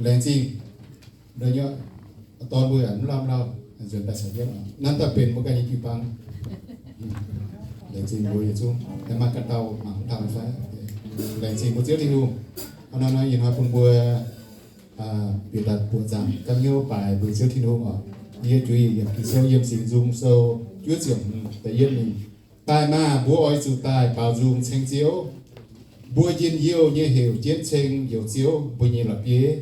Laengz zingh. Dorn mbuo yaac mv lamh lauh, nzuonx daaih caux jienv. Naaiv daaih benx mbuo ganh nyei jiu-baang. Laengz zingh mbuo yietc zungv. Maaih ganh dauh mangc mv taux fai? Laengz zingh mbuo Ziouv Tin-Hungh. Hnangv naaiv nor ih hnoi bun mbuo bieqc daaih buoqc zaangc gapv hnyouv baaix mbuo Ziouv Tin-Hungh oc. Yie juix yiemc Ging-Sou yiem Singx Nzung Sou juov ziepc hmz da'yietv ninh. Daaih maah! Mbuo oix zuqc daaih baaux nzung ceng Ziouv. Mbuo njien-youh nyei heuc jienv ceng youz Ziouv mbuo nyei la'bieiv.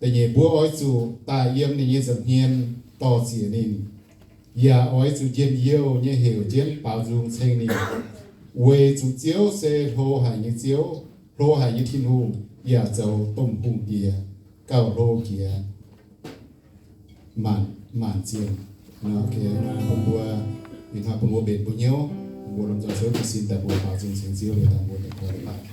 Da'nyeic, mbuo oix zuqc daaih yiem ninh nyei nza'hmien dorh ziec ninh, yaac oix zuqc njien-youh nyei heuc jienv baaux nzung ceng ninh, weic zuqc Ziouv se hlo haic nyei Ziouv, hlo haic nyei Tin-Hungh, yaac zoux domh hungh diex, gauh hlo jiex maanc, maanc zienh. Bun mbuo, ih hnoi bun mbuo mbenc mbuo hnyouv, mbuo lomh nzoih souv jiez sin daaih mbuo baaux nzung ceng Ziouv liuz daaih mbuo daaih koi leiz-baaix.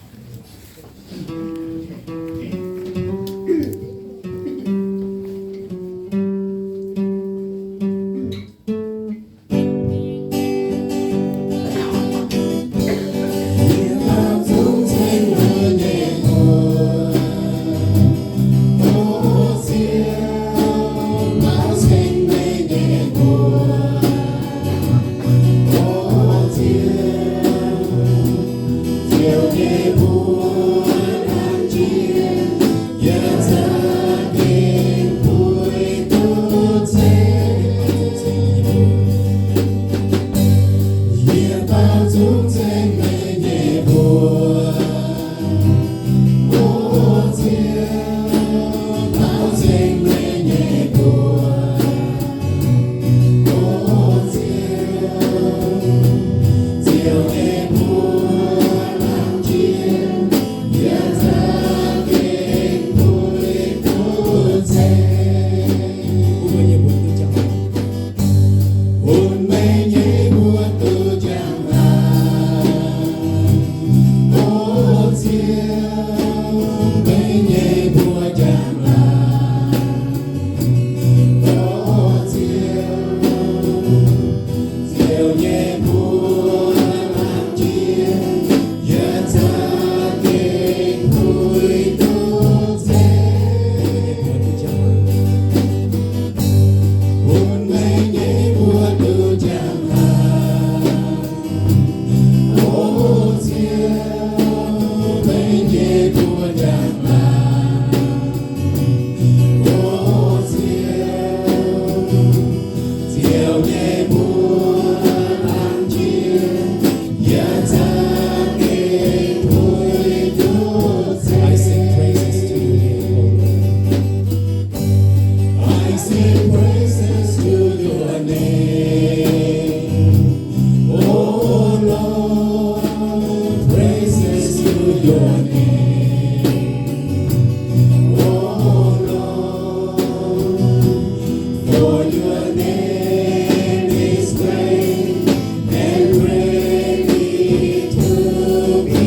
I sing praises to your name, O Lord. I sing praises to your name, O Lord. Praises to your name, O Lord. For your name is great and greatly to be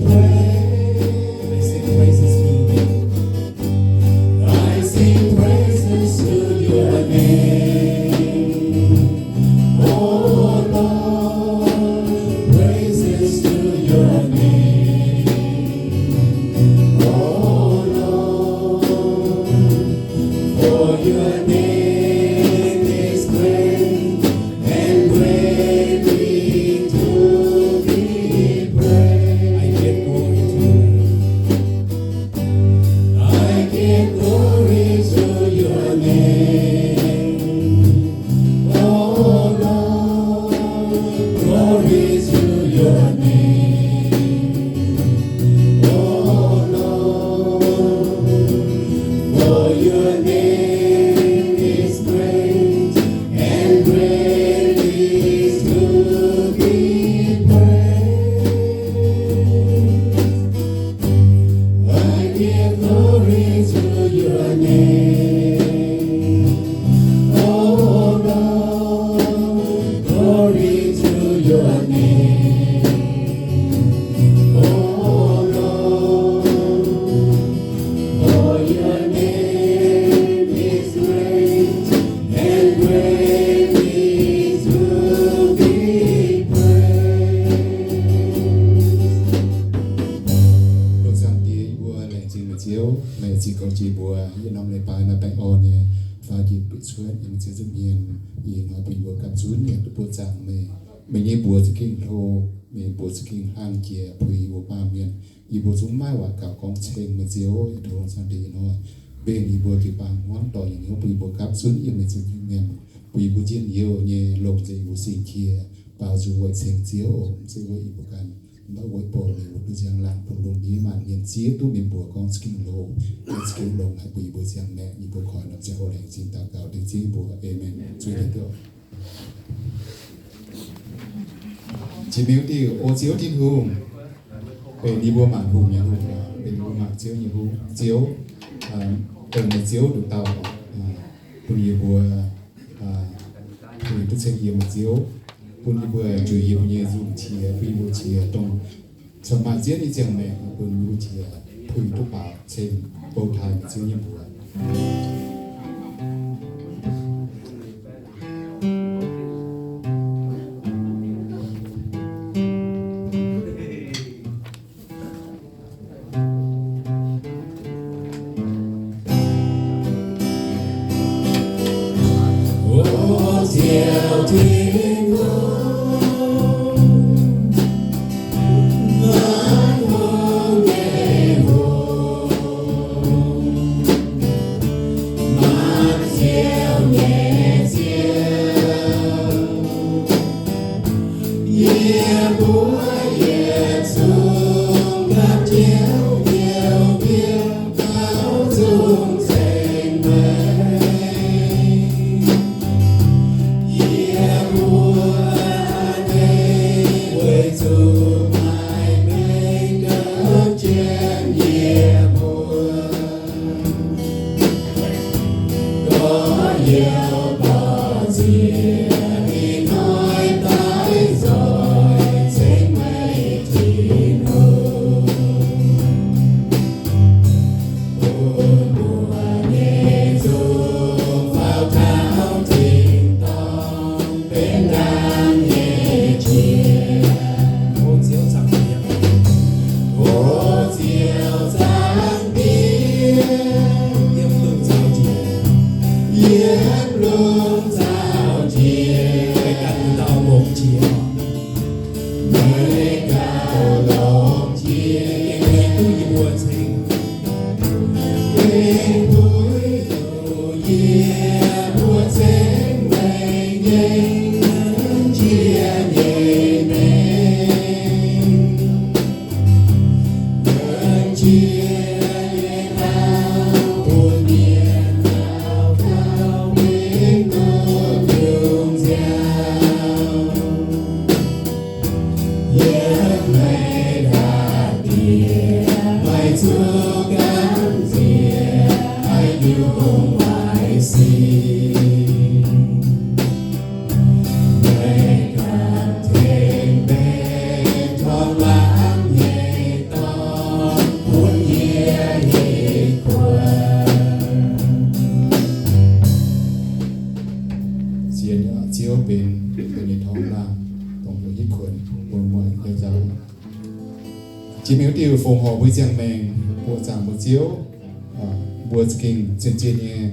praised. I sing praises to your name. I sing praises to your name, O Lord. Praises to your name, O Lord. For your name is great and greatly to be praised. I give glory to your name. I give glory to your name, O Lord. Glory to your name, O Lord. For your name is great and greatly to be praised. I give glory to your name, O Lord. Glory to your name, O Lord. For your name is great and greatly to be praised. Lungh zaangc Diex, yie mbuo laengz zingh Ziouv, meih ziux gaux jiex mbuo, yie norm leiz-baaix maaih baengh orn nyei, faaux jiex bieqc cuotv yiem meih Ziouv nza'hmien, ih hnoi bun yie mbuo gapv zunv yaac duqv buoqc zaangc meih. Meih nyei mbuox za'gengh hlo, meih nyei mbuox za'gengh hlang jiex puix yie mbuo baamh mienh. Yie mbuo zungv maiv waac gaux gorngv ceng meih Ziouv. Yie tov Zaangc Diex ih hnoi mbenc yie mbuo jiu-baang hmuangv doic nyei hnyouv bun yie mbuo gapv zunv yiem meih Ziouv nza'hmien, bun yie mbuo njien-youh nyei longc nzengc yie mbuo singx qiex baaux nzung weic ceng Ziouv oc. Mv zeiz weic yie mbuo ganh, mv baac weic bouh ninh mbuo duqv nziang laangc bun lungh ndiev maanc mienh zieqv duqv meih mbuox gorngv za'gengh loz, za'gengh longx haic bun yie mbuo ziangh maengc. Yie mbuo koi norm ziangh hoc laengz zingh daux gaux dengv Ziouv mbuox. Aamen. Zuiz diex doh. Jiex miuc diuh, O Ziouv Tin-Hungh, benx yie mbuo mangc hungh nyei hungh, benx yie mbuo mangc Ziouv nyei hungh. Ziouv, benx meih Ziouv nduqc dauh, bun yie mbuo puix duqv ceng yiem meih Ziouv, bun yie mbuo nzueic yiem nyei nzungh qiex, bun yie mbuo qiex dongh caux maaih zieqv nyei ziangh maengc, bun yie mbuo qiex puix duqv baaux ceng bou taaih meih Ziouv nyei mbuox. Sienx Ziouv benx mbuo nyei torngv laangh, dongh mbuo hitv kuonx mbuo muangx nyei jauv. Jiex miuc diuh fongc horc mbuo ziangh maengc, buoqc zaangc mbuo Ziouv, mbuo za'gengh zien-zien nyei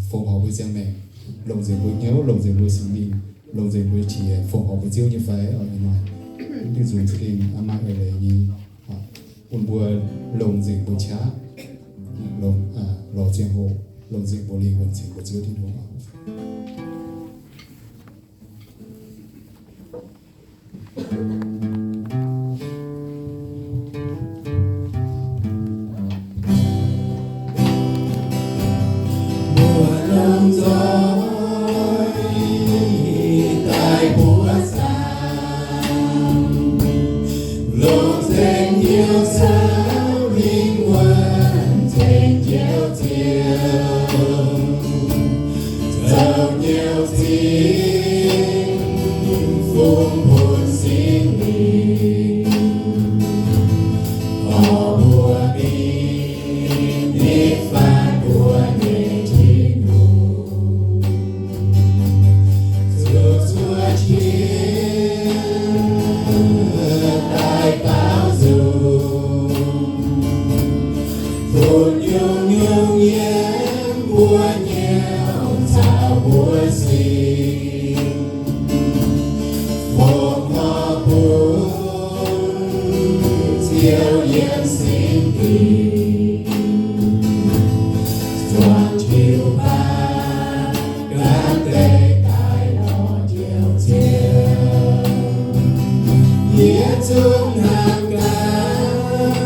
fongc horc mbuo ziangh maengc, longc nzengc mbuo hnyouv, longc nzengc mbuo singx lingh, longc nzengc mbuo qiex fongc horc mbuo Ziouv nyei fai oc. Ih hnoi nduqc nzunc za'gengh aav maaih eix leiz nyei bun mbuo longc nzengc mbuo qaqv, lorz ziangh hoc longc nzengc mbuo lingh wuonh ceng mbuo Ziouv Tin-Hungh oc. Bun nyungc-nyungc yiem mbuo nyei caux mbuo singx, fongc horc bun Ziouv yiem sin dingc. Zuangx jiu baac gan deix daaih lorz Njoux Ziouv. Yietc zungv hnangv gaax,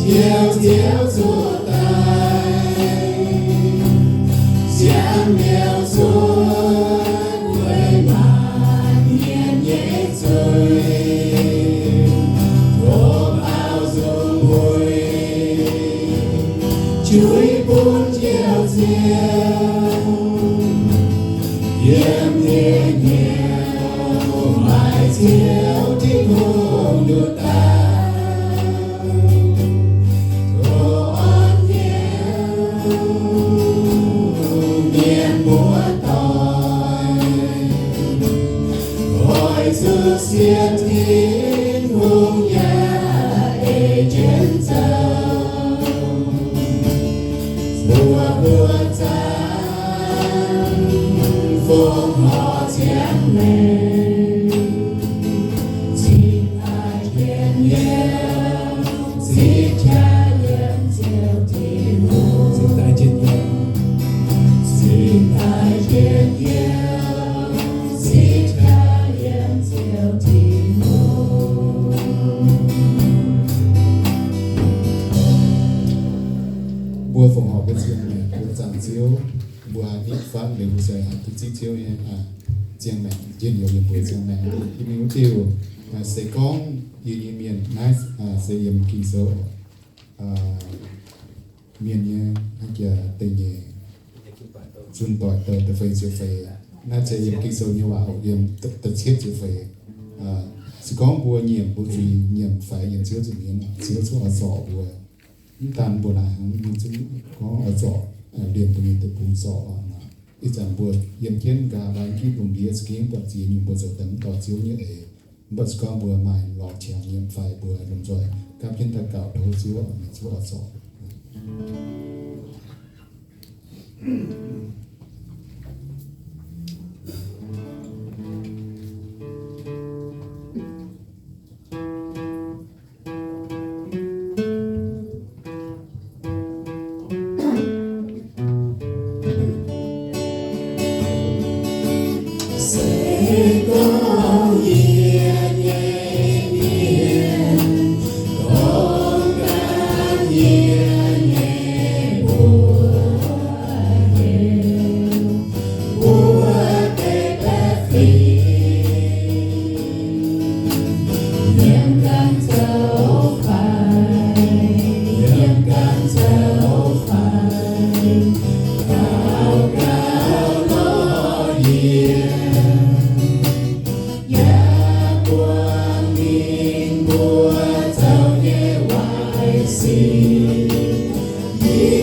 Njoux Ziouv zuqc daic, siang liuz zuqc guei maanc mienh nyei zuiz, tov baaux nzung mueiz, juix bun Njoux Ziouv. Yiem diex hnyouv maaih Ziouv Tin-Hungh nduqc dauh, tov orn hnyouv mienh muoz-doic, oix zuqc sienx Tin-Hungh yaac ei jienv zoux. Mbuo mbuo zanc fongc horc ziangx maengc, cingx daaih jienv Njoux, cingx qaqv yiem Ziouv Tin-Hungh. Cingx daaih jienv Njoux, cingx daaih jienv Njoux, cingx qaqv yiem Ziouv Tin-Hungh. Mbuo fongc horc mbuo ziangh maengc, mbuo zanc Ziouv, mbuo haih nitv fatv liuz mbuo se haih duqv zipv Ziouv nyei ziangh maengc, njien-youh yiem mbuo ziangh maengc. Yie mingh wuov diuh, se gorngv yie nyei mienh naaiv se yiem Ging-Sou Mienh nyei, naaiv jiex da'nyeic zunh doic da'feix ziepc feix. Naaiv se yiem Ging-Sou nyei waac, yiem da'cietv ziepc feix. Se gorngv mbuo nyiemc mbuo zuiz nyiemc faix yiem Ziouv nza'hmien, Ziouv zungv oix zorc mbuo. Mv daan mbuo naaic hnangv, mbuo zungv gorngv oix zorc, liemh mbuo nyei deic-bung zorc. Ih zanc mbuo yiem jienv nqa'haav nqipv lungh ndiev za'gengh buatc ziex nyungc mbuo zoux daaih mv dorh Ziouv nyei eix. Mv baac se gorngv mbuo maaih lorz qangx nyiemc faix, mbuo lomh nzoih gapv jienv daux gaux tov Ziouv, mingh Ziouv oix zorc. Se gorngv yie nyei mienh dongh gan yie nyei mbuox heuc, mbuo deix baeqc fingx yiem ganh zoux faix, yiem ganh zoux faix, daux gaux lorz yie, yaac buangh mingh mbuo zoux nyei waaic sic. Yie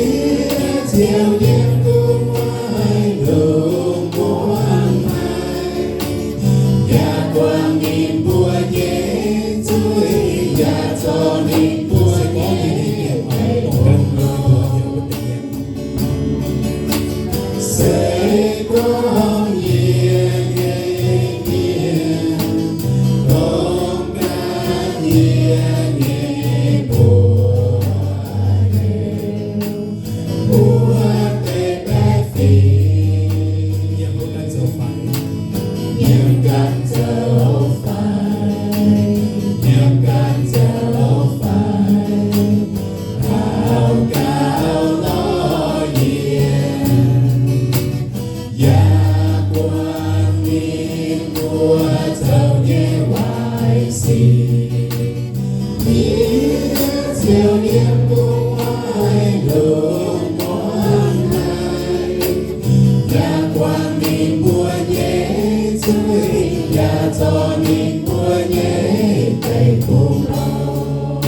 ziouc yiem gu'nguaaic lungh muangx haic, yaac buangh ninh mbuo nyei zuiz, yaac zorc ninh mbuo nyei deic-bung. Se gorngv yie nyei mienh dongh gan yie nyei mbuox heuc, mbuo deix baeqc fingx yiem ganh zoux faix, yiem ganh zoux faix, daux gaux lorz yie, yaac buangh ninh mbuo zoux nyei waaic sic. Yie ziouc yiem gu'nguaaic lungh muangx haic, yaac buangh ninh mbuo nyei zuiz, yaac zorc ninh mbuo nyei deic-bung oc.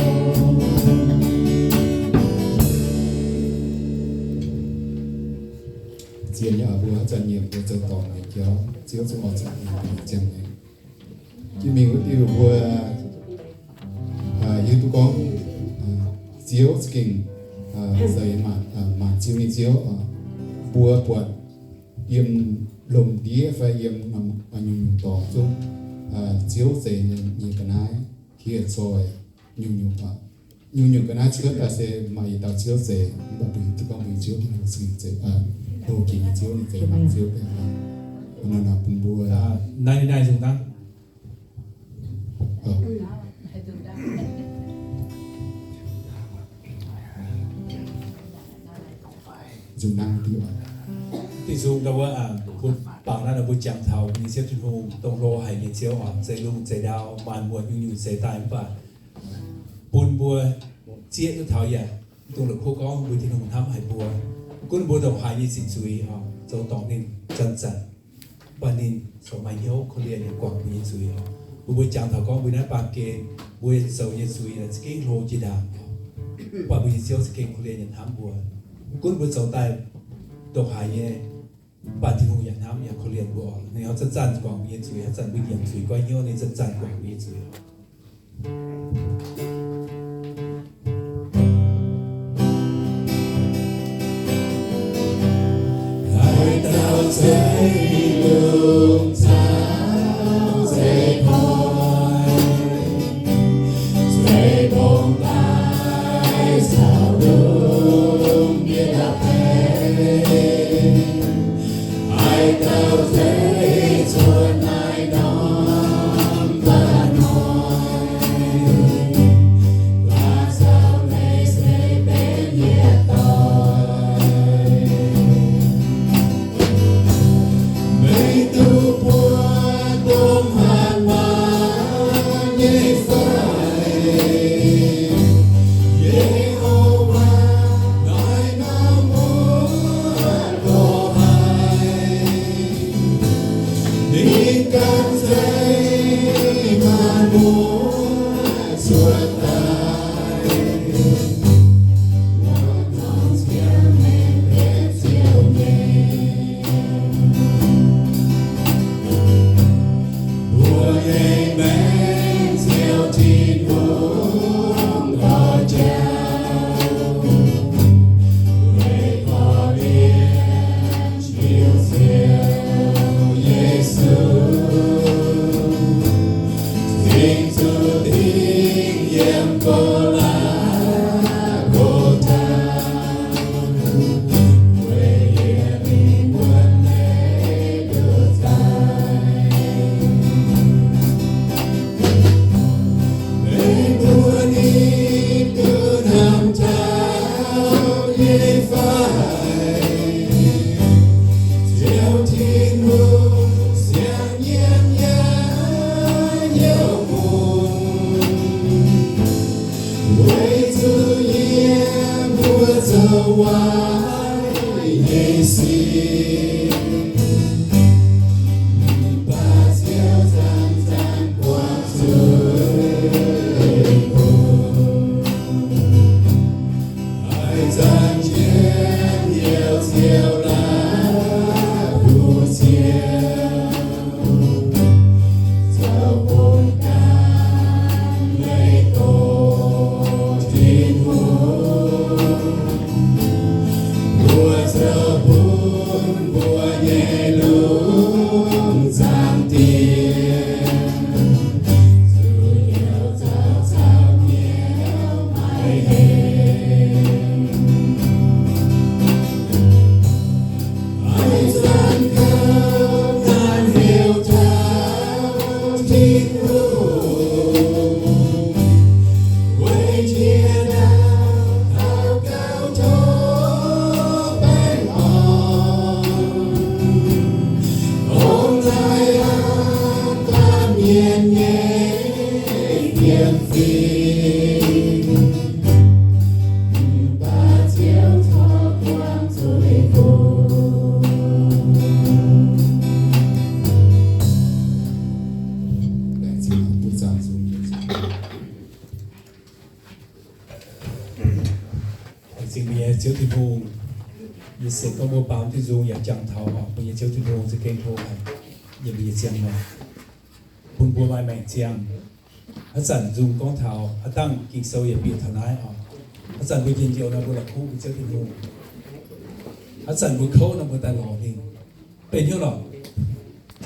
Zien nyei oc, mbuo haaix zanc nyiemc mbuo zoux dorngc nyei jauv, Ziouv zungv oix zorc mbuo nyei ziangh maengc. Jiex mingh wuov diuh mbuo hiuv duqv gorngv Ziouv za'gengh zeix maanc ziouv nyei Ziouv. Mbuo buatc yiem lomc ndiev fai yiem nyungc-nyungc dorngx zungv, Ziouv zeix nyei ga'naaiv kiex zoih nyungc-nyungc, nyungc-nyungc ga'naaiv cuotv daaih se maaih yietc dauh Ziouv zeix, mv baac mbuo hiuv duqv gorngv mbuo nyei Ziouv Tin-Hungh se zeix, hlo jiex nyei Ziouv, ninh zeix maanc ziouv daaih. Nor bun mbuo naaiv naaiv nzung dangv. Nzung dangv diuc. Dingh nzung ndau wuov, mbuo bangc naaiv nor mbuo jangx taux mbuo nyei Ziouv Tin-Hungh, dongh hlo haic nyei Ziouv oc, zeix lungh zeix ndau, maanc muotc nyungc-nyungc zeix daaih mv baac bun mbuo zieqv duqv taux yaac mv dungx la'kuqv gorngv mbuo Tin-Hungh hnamv haic mbuo. Gunv mbuo ndongc haaix nyei ziqc zuiz oc, zoux dorngc ninh zanc-zanc, mv baac ninh zoux maaih hnyouv korv-lienh yaac guangc mbuo nyei zuiz oc. Bun mbuo jangx taux gorngv mbuo naaiv baamh gen mbuo zoux nyei zuiz za'gengh hlo jiex ndaangc oc, mv baac mbuo nyei Ziouv za'gengh korv-lienh yaac hnamv mbuo. Gunv mbuo zoux daaih ndongc haaix nyei, mv baac Tin-Hungh yaac hnamv yaac korv-lienh mbuo oc. Ninh oix zanc-zanc guangc mbuo nyei zuiz, haaix zanc mbuo nyiemc zuiz goiv hnyouv, ninh zanc-zanc guangc mbuo nyei zuiz oc. Haaix dauh zeiv lungh caux zeiv koiv, zeiv mbong daaih caux lungh ndiev daaih peix, haaix dauh zeiv cuotv naaiv norm mba'hnoi, laaix caux leiz se benx yietc doic. Meih duqv buatc dongh hatc maaz nyei fai? Ye^ho^waa naaiv norm muoz-doic haic, ninh ganh zeiv maanc muotc cuotv daaih. Wuov norm Ziouv ninh benx Ziouv nyei. Mbuo nyei Maengc Ziouv Tin-Hungh dorh jauv, weic korv-lienh Ziouv Yesu, cingx zuqc dingh yiem Go^laa^go^taa. Weic zuqc yie mbuo zoux waaic nyei sic, mv baac Ziouv zanc-zanc guangc zuiz bun. Haaix zanc jienv Ziouv, Ziouv la'kuqv Ziouv, zoux bun ganh leih doqc Tin-Hungh. Mbuo zoux bun mbuo nyei lungh zaangc Diex, zuqc hnyouv caux caux hnyouv maiv hemx. Haaix zanc kouv naanc heuc taux Tin-Hungh, weic jiex ndau daux gaux tov baengh orn, ong naaiv aqv, baamh mienh nyei fiem fim. Mv baac Ziouv corc buangh zuiz bun. Laengz zingh mbuo nyei Ziouv Tin-Hungh. Yie sienx gorngv mbuo baamz Tin-Hungh yaac jangx taux mbuo nyei Ziouv Tin-Hungh za'gengh hlo haic yiem mbuo nyei ziangh maengc, bun mbuo maaih maengc ziangh. Haaix zanc nzung gorngv taux aav dangh Ging-Sou yaac bieqc taux naaiv oc. Haaix zanc mbuo njien-youh nor, mbuo la'kuqv mbuo Ziouv Tin-Hungh. Haaix zanc mbuo kouv nor, mbuo daaih lorz ninh. Mbenc hnyouv lorqc.